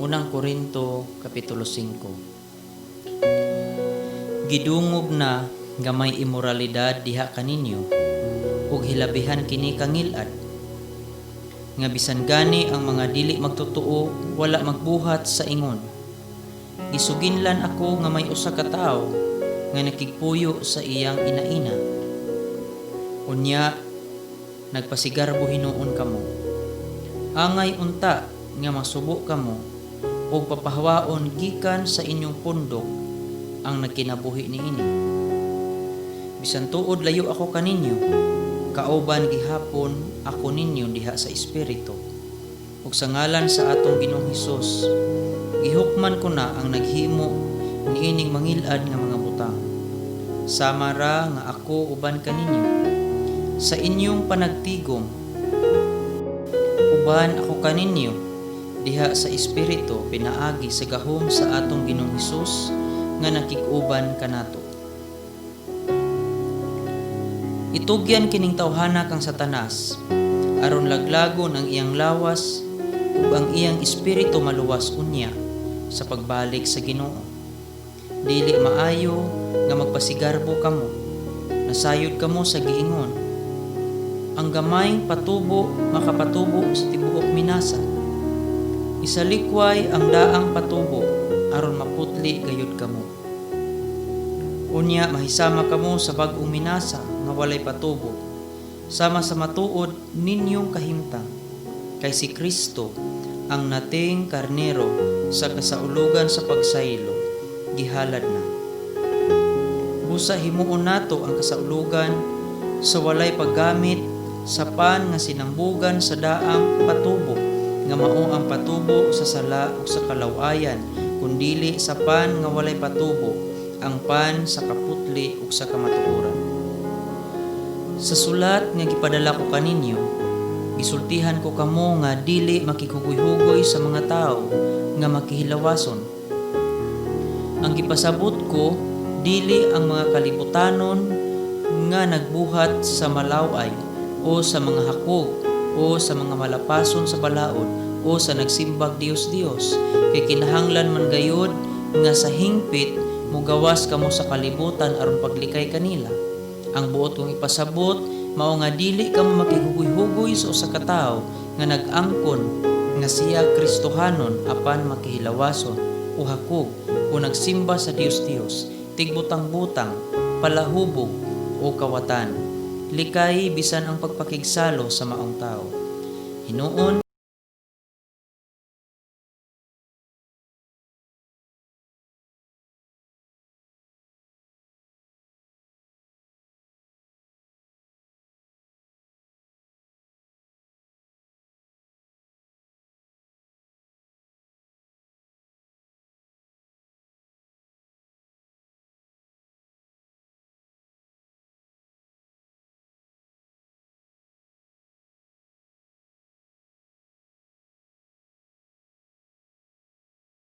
Unang Korinto, Kapitulo 5. Gidungog na nga may imoralidad diha kaninyo, ug hilabihan kini kangilad, nga bisan gani ang mga dili magtotoo wala magbuhat sa ingon. Gisuginlan ako nga may usa ka tawo nga nakigpuyo sa iyang inaina. Unya nagpasigarbo hinuon kamo. Angay unta nga masubo kamo ug papahawaon gikan sa inyong pundok ang nagkinabuhi niini. Bisan tuod layo ako kaninyo, kauban gihapon ako ninyo diha sa espiritu. Ug sa ngalan sa atong Ginoong Hesus, gihukman ko na ang naghimo niining mangilad nga mga butang. Sama ra nga ako uban kaninyo. Sa inyong panagtigom, uban ako kaninyo diha sa espiritu pinaagi sa gahom sa atong Ginoong Hesus nga nakig-uban kanato. Itugyan kining tawhana kang Satanas aron laglagon ang iyang lawas ug ang iyang espiritu maluwas unya sa pagbalik sa Ginoo. Dili maayo nga magpasigarbo kamo. Nasayod kamo sa giingon, "Ang gamayng patubo makapatubo sa tibuok minasa." Isalikway ang daang patubo aron maputli gayud kamo. Unya mahisama kamo sa bag-ong minasa nga walay patubo, sama sa matuod ninyong kahimtang, kay si Kristo, ang nating karnero sa kasaulugan sa pagsaylo, gihalad na. Busa himuon nato ang kasaulugan sa walay paggamit sa pan nga sinambugan sa daang patubo, nga mao ang patubo sa sala ug sa kalaw-ayan, kundili sa pan nga walay patubo, ang pan sa kaputli ug sa kamatuoran. Sa sulat nga gipadala ko kaninyo, gisultihan ko kamo nga dili makighugoy-hugoy sa mga tawo nga makihilawason. Ang gipasabot ko dili ang mga kalibutanon nga nagbuhat sa malaway o sa mga hakog o sa mga malapason sa balaod o sa nagsimbag Dios-Dios, kay kinahanglan man gayud nga sa hingpit mugawas kamo sa kalibutan aron paglikay kanila. Ang buot kong ipasabot mao nga dili kamo makighugoy-hugoy sa usa ka tawo nga nag-angkon nga siya Kristohanon apan makihilawason o hakog o nagsimba sa Dios-Dios, tigbutang-butang, palahubog o kawatan. Likay bisan ang pagpakigsalo sa maong tawo. Hinuon